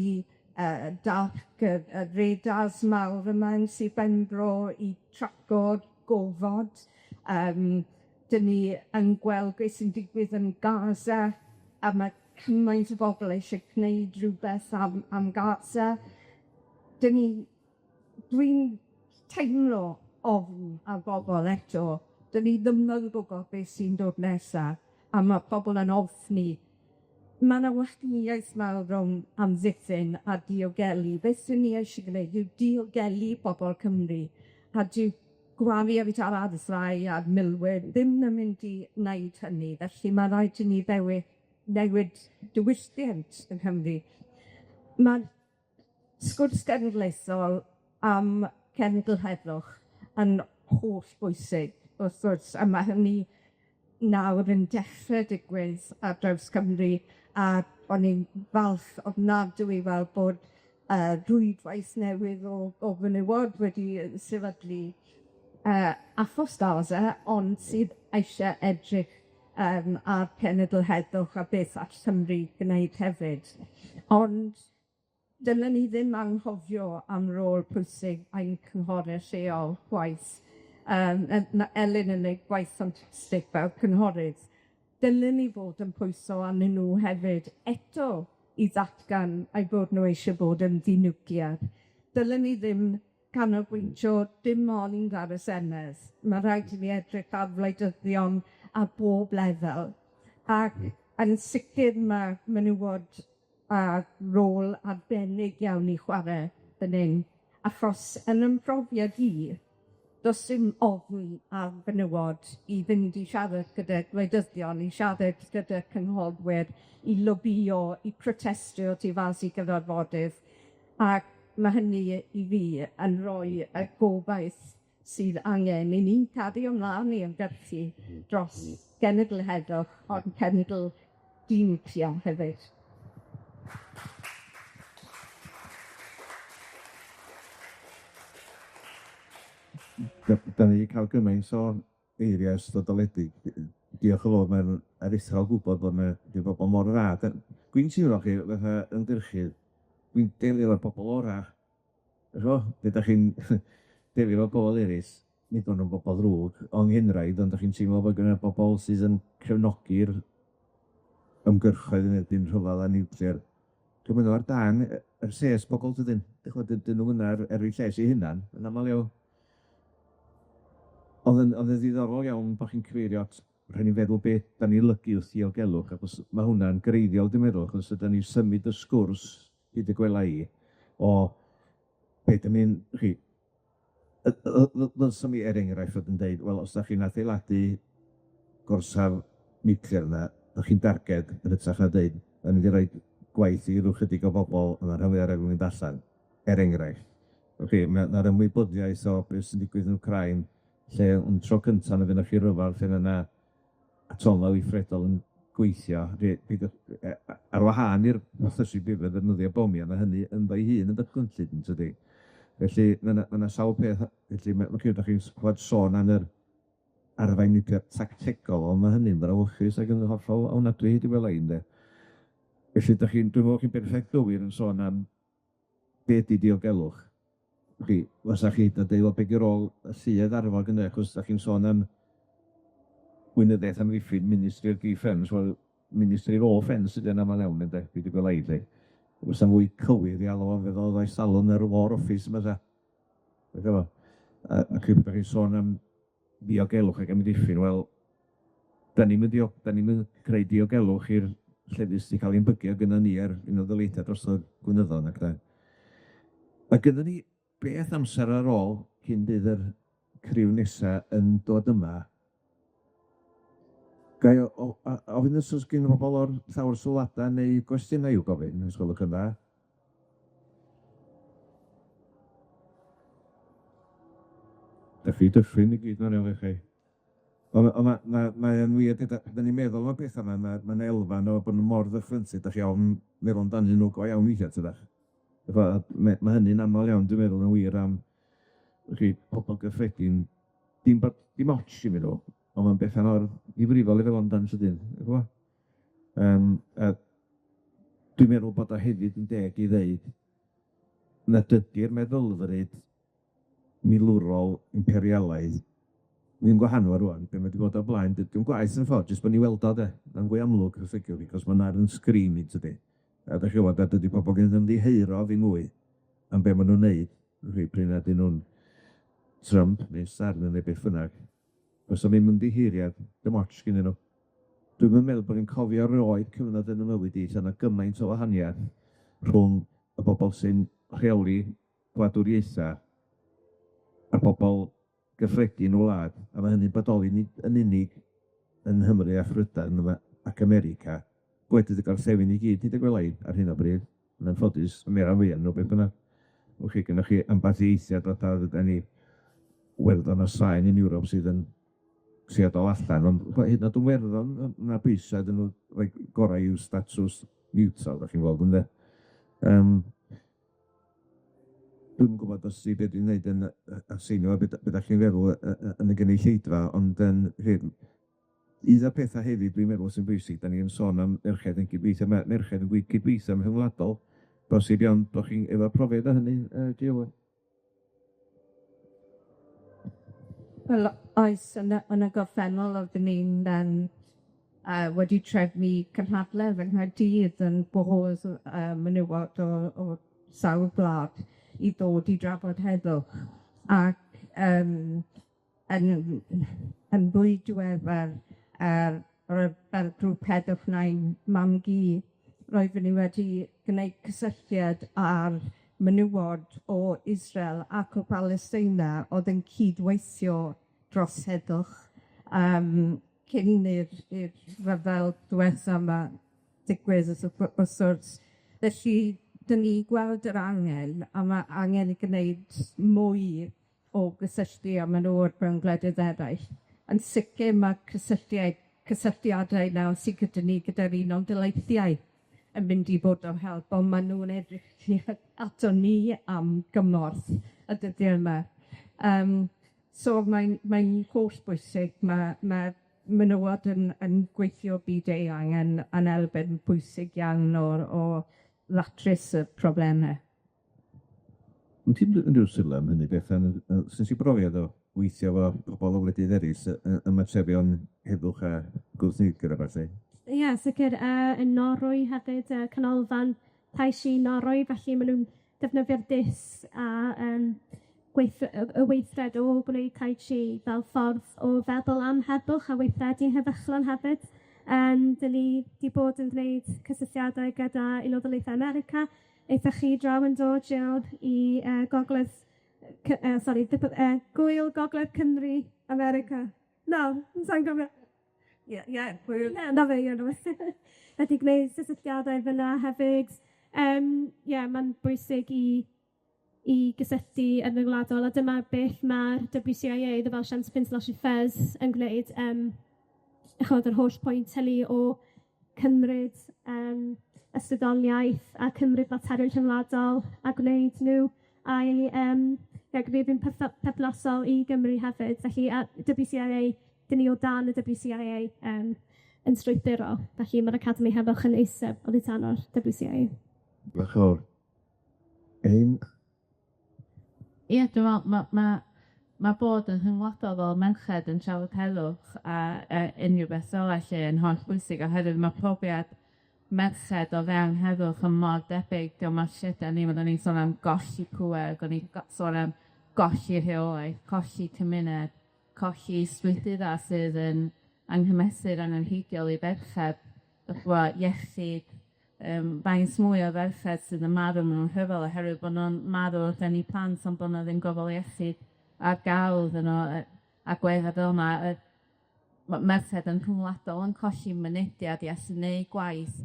dark, y radars mawr yma yn Sir Benfro i traco gofod 'dyn ni yn gweld beth sy'n digwydd yn Gaza, a ma' cymaint o bobol eisie gneud rwbeth am Gaza. 'Dyn ni dwi'n teimlo ofn ar bobol eto, 'dyn ni ddim yn gwbod beth sy'n dod nesa, a ma' pobol yn ofni. Ma' 'na wahaniaeth mawr rwng amddiffyn a diogelu. Beth 'dyn ni eisie gwneud yw diogelu pobol Cymru, a dyw gwario ar arfau a'r milwyr ddim yn mynd i wneud hynny, felly ma' raid i ni ddewi- newid diwylliant yng Nghymru. Ma' sgwrs genedlaethol am cenedl heddwch yn hollbwysig, wrth gwrs, a ma' hynny nawr yn dechre digwydd ar draws Cymru, a o'n i'n falch ofnadwy i weld bod rwydwaith newydd o fenywod wedi sefydlu achos Gaza, ond sydd eisie edrych ar cenedl heddwch a beth all Cymru gneud hefyd. Ond dylen ni ddim anghofio am rôl pwysig ein cynghore lleol chwaith. Ma' Elin yn neud gwaith ffantastig fel cynghorydd. Dylen ni fod yn pwyso arnyn nw hefyd eto i ddatgan eu bod nw eisie bod yn ddi-niwclear. Dylen ni ddim canolbwyntio dim ond ar y Senedd. Ma' rhaid i ni edrych ar wleidyddion ar bob lefel, ac yn sicir ma' menywod â rôl arbennig iawn i chware fan 'yn, achos yn 'ym mhrofiad i, do's dim ofn ar fenywod i fynd i siarad gyda gwleidyddion, i siarad gyda cynghorwyr, i lobïo, i protestio tu fas i gyfarfodydd, ac ma' hynny i fi yn roi y gobaith sydd angen i ni cario mla'n i ymgyrchu dros genedl heddwch, ond cenedl di-niwclear hefyd. 'Dan ni 'di ca'l gymaint o eirie ysbrydoledig, diolch yn fowr, mae'n aruthrol gwbod bod 'na 'di bobol mor dda. Dwi'n teimlo chi fatha ymgyrchydd, dwi'n delio efo'r bobol ora', ch'mo', be' 'dach chi'n delio efo bobol eryll, nid bo' nw'n bobol ddrwg o anghenraid, ond 'dach chi'n teimlo bod gynna bobol sydd yn cefnogi'r ymgyrchoedd yn erbyn rhyfel a niwclear. Dwi'm yn ar dân yr lles bobol dydyn? Dych ch'mod dyn nw'm yna er eu lles eu hunan, yn amal iawn. O'dd yn ddiddorol iawn bo' chi'n cyfeirio at rhaid ni feddwl beth 'dan ni olygu wrth diogelwch, achos ma' hwnna'n greiddiol dwi'n meddwl, achos ydan ni symud y sgwrs, hyd y gwela i, o be' 'dan ni'n chi ddylswn i er enghraifft fod yn deud, wel, os 'dach chi'n adeiladu gorsaf niwclear yna, 'dach chi'n darged yn hytrach na deud, yn mynd i roid gwaith i ryw chydig o bobol, a ma' rhan fwya o'r mynd allan, er enghraifft. Ocê, ma'r ymwybyddiaeth o beth sy'n digwydd yn Wcráin, lle yn tro cynta ma' gynnoch chi ryfal lle ma' 'na atomau weithredol yn gweithio, ar wahân i'r ddefnyddio bomia, ma' hynny ynddo'i hun yn ddychrynllyd yntydi? Felly ma' 'na sawl peth, felly ma' dach chi'n clwad sôn am yr arfau niwclear tactegol, on' ma' hynny'n frawychus ac yn hollol ofnadwy hyd y gwela i ynde? Felly 'dach chi'n, dwi'n me'wl chi'n berffaith gywir yn sôn am be' 'di diogelwch. Chi, fysa chi hyd yn oed deud, wel be' 'di rôl y lluoedd arfog ynde, achos 'dach chi'n sôn am gweinyddiaeth amddiffyn, Ministry of Defence, wel, Ministry of Offence ydi o'n amal iawn ynde, hyd y gwela i 'lly. Fysa'n fwy cywir i alw o fe fel oedd ers yr War Office yma sa. Dach A pryd chi'n sôn am ddiogelwch ac amddiffyn, wel, 'dan ni'm yn 'dan ni'm yn creu diogelwch i'r llefydd sy 'di ca'l 'u ymbygu gynnon ni ar Unol Daleithiau dros y blynyddoedd nag 'dan. Ma' gynnon ni beth amser ar ôl cyn bydd yr criw nesa yn dod yma. Gai ofyn os o's gyn bobol o'r llawr sylwada neu gwestiynau i'w gofyn, os gwelwch yn dda. Dach chi dyffryn i gyd ma'n efo chi. On' on' ma' ma' mae o'n wir gyda 'dan ni'n meddwl am petha 'ma ma' ma'n elfen o bod yn mor ddychrynllyd, 'dach chi ofn meddwl amdanyn nw go iawn weithia' tydach? Ma' hynny'n amal iawn dwi'n meddwl yn wir am chi pobol gyffredin, dim ots iddyn nw, on' ma'n betha mor ddifrifol i feddwl amdan sydyn, ch'mo'? A dwi'n meddwl bod o hefyd yn deg i ddeud nad ydi'r meddylfryd milwrol imperialaidd ddim gwahanol rŵan, be' ma' 'di bod o blaen, dydi'm gwaeth yn ffordd, jyst bo' ni weld o de, ma'n fwy amlwg yn sicir, achos ma' 'na ar 'yn sgrin ni tydi? A dach chi'n gwbod, a dydi pobol ddim yn ymddiheuro ddim mwy am be' ma' nw'n neud, rhy prin nad 'yn nw'n Trump neu Starmer neu beth bynnag. Do's 'na ddim ymddiheuriad, dim ots gennyn nw. Dwi'm yn meddwl bo' fi'n cofio erioed cyfnod yn 'ym mywyd i lle o' 'na gymaint o wahaniath rhwng y bobol sy'n rheoli gwladwriaetha a bobol gyffredin y wlad, a ma' hynny'n bodoli nid yn unig yn Nghymru a Phrydain yma ac America, gwledydd y gorllewin i gyd, hyd y gwela i ar hyn o bryd, yn anffodus, mi ran fwya nw be' bynnag. Wch chi, gynnoch chi amball i eithriad fatha ddydan ni Werddon a Sbaen yn Ewrop sydd yn trio dal allan, ond hyd yn o'd yn Werddon, ma' 'na bwysa iddyn nw roi gorau i'w statws niwtral, 'dach chi'n weld ynde? Yym. Dwi'm yn gwbod os 'di be' dwi'n neud yn atseinio be' be' 'dach chi'n feddwl yn y gynulleidfa, ond yym hyn, un o'r petha hefyd dwi'n meddwl sy'n bwysig, 'dan ni yn sôn am merched yn cydweithio, ma' merched yn cydweithio'n rhyngwladol, bosib iawn bo' chi efo profiad o hynny, Jiw? Wel, oes, yn y gorffennol oeddwn i'n yym wedi trefnu cynhadledd yng Nghaerdydd yn gwahodd menywod o sawl gwlad i ddod i drafod heddwch, ac yym yn fwy diweddar fel grŵp heddwch nain mam-gu, roeddwn i wedi gwneud cysylltiad â'r menywod o Israel ac o Palesteina o'dd yn cydweithio dros heddwch cyn i'r i'r rhyfel diwetha 'ma digwydd wrth gwrs. Felly, 'dyn ni gweld yr angen, a ma' angen gneud mwy o gysylltu â menywod mewn gwledydd eraill. Yn sicir ma' cysylltiadau nawr sy gyda ni gyda'r Unol Daleithiau yn mynd i fod o help, on' ma' nw'n edrych tuag aton ni am gymorth y dyddie yma. So mae'n mae'n hollbwysig, ma' menywod yn gweithio byd-eang yn elfen bwysig iawn o'r o ddatrys y probleme. Wyt ti'n unryw sylw am hynny Bethan, sut ti brofiad o weithio efo pobol o wledydd eryll y materion heddwch a gwrthneithgar a ballu? Ie, sicir yn Norwy hefyd, canolfan Tai Chi Norwy, felly ma' nw'n defnyddio'r dysg a y weithred o gwneud Tai Chi fel ffordd o feddwl am heddwch a weithredu heddychlon hefyd. 'Dyn ni 'di bod yn gwneud cysylltiadau gyda Unol Daleithiau America. Aethoch chi draw yn do, Jill, i Gogledd sori, Gŵyl Gogledd Cymru America. Na, sai'n cofio. Ie, ie, gwyl. Ie, 'na fe, ie, 'na fe. Wedi gwneud cysylltiadau fyna hefyd. Ie, ma'n bwysig i gysylltu yn ryngwladol, a dyma beth ma'r WCIA, the Welsh Centre for International Affairs, yn gwneud, ch'mod, yr holl pwynt hynny o cymryd ysbrydoliaeth a cymryd materion rhyngwladol a gwneud nw a'u ie, gwneud yn perthnasol i Gymru hefyd. Felly, a WCIA, 'dyn ni o dan y WCIA yn strwythurol, felly ma'r Academi Heddwch yn eistedd oddi tan o'r WCIA. Diolch yn fawr. Ein Ie, dwi me'wl ma' bod yn rhyngwladol fel merched yn trafod heddwch a unryw beth fel 'a 'lly yn hollbwysig, oherwydd ma' profiad merched o fewn heddwch yn mor debyg, dio'm ots lle 'dan ni, oedden ni'n sôn am golli pŵer, o'n i'n sôn am golli rheolaeth, colli cymuned, colli strwythura sydd yn anghymesur angenrheidiol i ferched, dach ch'mo' iechyd, faint mwy o ferched sydd yn marw mewn rhyfel oherwydd bo' nw'n marw wrth eni plant ond bo' 'na ddim gofal iechyd ar ga'l iddyn nw a gwedda fel 'na ma' merched yn rhyngwladol yn colli mynediad i allu neud gwaith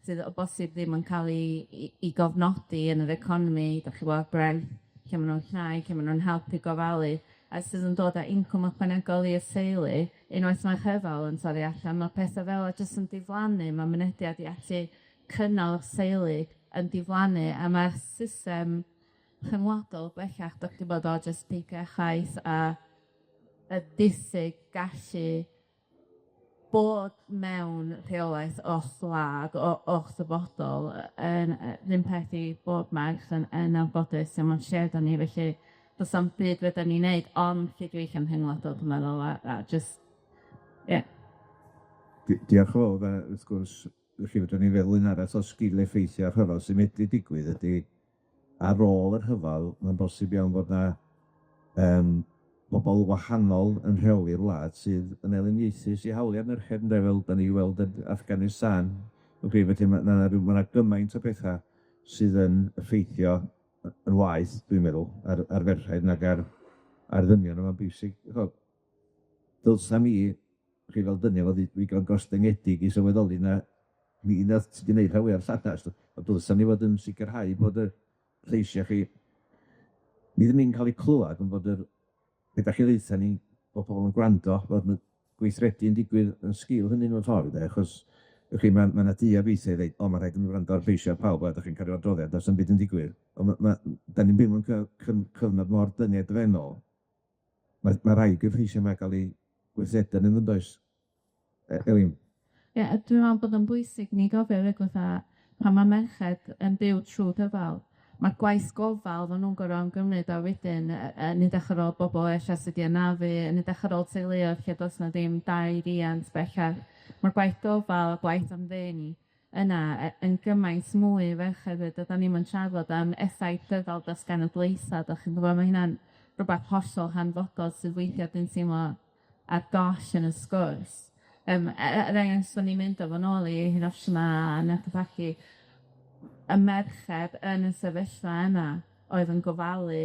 sydd o bosib ddim yn ca'l 'i gofnodi yn yr economi, 'dach chi weld brent, lle ma' nw'n llai, lle ma' nw'n helpu gofalu, a sydd yn dod â incwm ychwanegol i'r teulu, unwaith mae rhyfel yn torri allan, ma' pethe fel 'a jyst yn diflannu, ma' mynediad i allu cynnal teulu yn diflannu, a ma'r system rhyngwladol bellach, 'dach chi'n bod o jyst peicio chwaith a y diffyg gallu bod mewn rheolaeth o'ch gwlad, o'ch dyfodol yn ddim peth i bob merch yn anffodus, dim ond lle 'dan ni, felly do's na'm byd fedran ni neud ond cydweithio'n rhyngwladol, dwi'n meddwl, a jyst ie. Diolch yn fawr, a wrth gwrs, felly fedrwn ni feddwl un arall o sgil-effeithia rhyfel sy'n medru digwydd ydi ar ôl y rhyfal, mae'n bosib iawn bod 'na bobol wahanol yn rheoli'r wlad sydd yn elyniaethus i hawlia' merched ynde, fel 'dan ni weld yn Afghanistan. Ok, felly ma' 'na ryw ma' 'na gymaint o betha sydd yn effeithio yn waeth, dwi'n meddwl, ar ferched nag ar ddynion, a ma'n bwysig, ch'o' dylsa ni, chi fel dynion, fod ddigon gostyngedig i sylweddoli na ni nath sy 'di neud rhan fwya'r llanast, a dylsa ni fod yn sicrhau bod y lleisia' chi ni ddim yn ca'l 'u clwad, ond bod yr be' 'dach chi ddeutha ni, bod pobol yn gwrando, bod 'na gweithredu yn digwydd yn sgil hynny mewn ffordd de, achos y'ch chi ma' 'na duedd weithie i ddeud, o ma' raid i ni wrando ar lleisia' pawb, a 'dach chi'n cael ryw adroddiad, do's na'm byd yn digwydd. On' ma' 'dan ni'n byw mewn cyfnod mor dyngedfennol, ma' raid i'r lleisia' 'ma ga'l 'u gweithredu arnyn nw yndoes? Elin? Ie, a dwi'n meddwl bod o'n bwysig ni gofio 'fyd fatha pan ma' merched yn byw trw rhyfal, ma'r gwaith gofal ma' nw'n gor'o' ymgymryd â wedyn yn edrych ar ôl bobol ella sy 'di anafu, yn edrych ar ôl teuluoedd lle do's 'na ddim dau riant bellach. Ma'r gwaith gofal a gwaith am ddim yna yn gymaint mwy i ferched 'fyd, a 'dan ni'm yn trafod am effaith rhyfal dros genedlaetha, 'dach chi'n gwbod, ma' hynna'n rwbath hollol hanfodol sydd weithia' dwi'n teimlo ar goll yn y sgwrs. Er enghraifft, o'n i'n mynd â fo nôl i Hiroshima a Nagasaki, y merched yn y sefyllfa yna oedd yn gofalu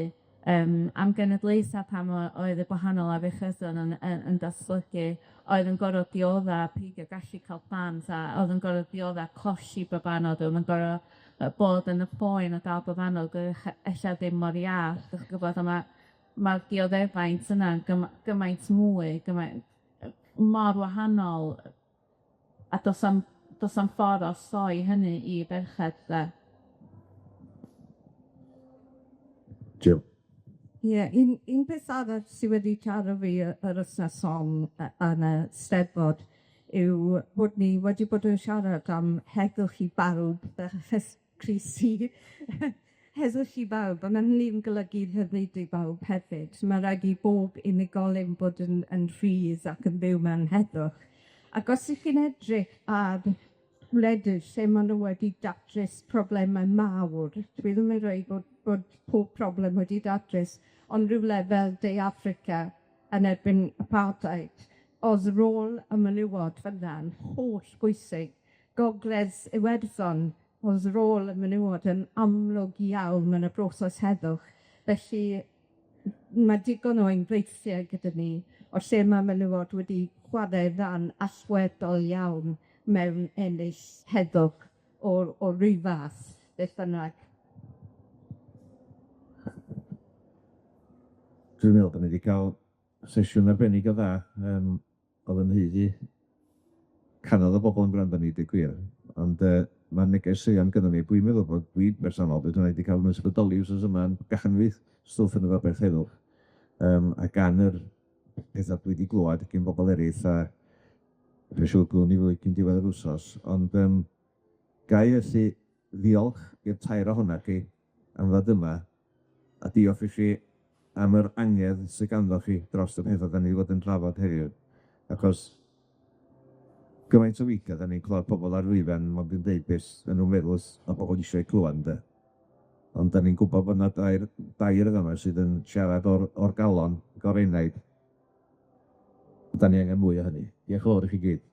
am genedlaetha pan oedd y gwahanol afiechydon yn datblygu, oedd yn gor'o' diodda peidio gallu ca'l plant, a o'dd yn gor'o' diodda colli babanod, o'dd yn gor'o' bod yn y poen o ga'l babanod oedd ella ddim mor iach, 'dach chi'n gwbod, a ma'r dioddefaint yna'n gymaint mwy, gymaint mor wahanol, a do's 'am ffordd o osgoi hynny i ferched de. Jill. Ie, un peth arall sy wedi taro fi yr wythnos hon yn y Steddfod yw bod ni wedi bod yn siarad am heddwch i bawb, crisi heddwch i bawb, ond ma' hynny'n golygu rhyddid i bawb hefyd. Ma' raid i bob unigolyn bod yn rhydd ac yn byw mewn heddwch. Ac os 'ych chi'n edrych ar wledydd lle ma' nw wedi datrys problemau mawr, dwi ddim yn dweud bod pob problem wedi datrys, ond rywle fel De Affrica yn erbyn apartheid, o'dd rôl y menywod fynna'n hollbwysig. Gogledd Iwerddon, o'dd rôl y menywod yn amlwg iawn yn y broses heddwch. Felly ma' digon o enghreifftiau gyda ni o lle ma' menywod wedi chwarae ran allweddol iawn mewn ennill heddwch o ryw fath, beth bynnag. Dwi'n meddwl bod ni wedi ca'l sesiwn arbennig o dda, o'dd yn haeddu canodd o bobol yn gwrando ni, deud gwir, ond ma'r negeseuon gynnon ni, dwi'n meddwl bod dwi'n bersonol, beth bynnag 'di ca'l 'yn ysbrydoli wsos yma'n gachanfith stwff yn y babell heddwch, a gan yr petha dwi 'di glwad gin bobol eryll, a dwi'n siŵr glwn ni fwy cyn diwedd yr wsos, ond ga i felly ddiolch i'r tair ohonoch chi am ddod yma, a diolch i chi am yr angerdd sy ganddoch chi dros y petha 'dan ni 'di bod yn drafod heddiw, achos gymaint o weithia' 'dan ni'n clywed pobol ar lwyfan mond yn deud beth ma' nw'n meddwl ma' pobol isio'u clywad ynde? Ond 'dan ni'n gwbod bod 'na dair yn fama sydd yn siarad o'r galon, ac o'r enaid. 'Dan ni angen mwy o hynny. Diolch yn fowr i chi gyd.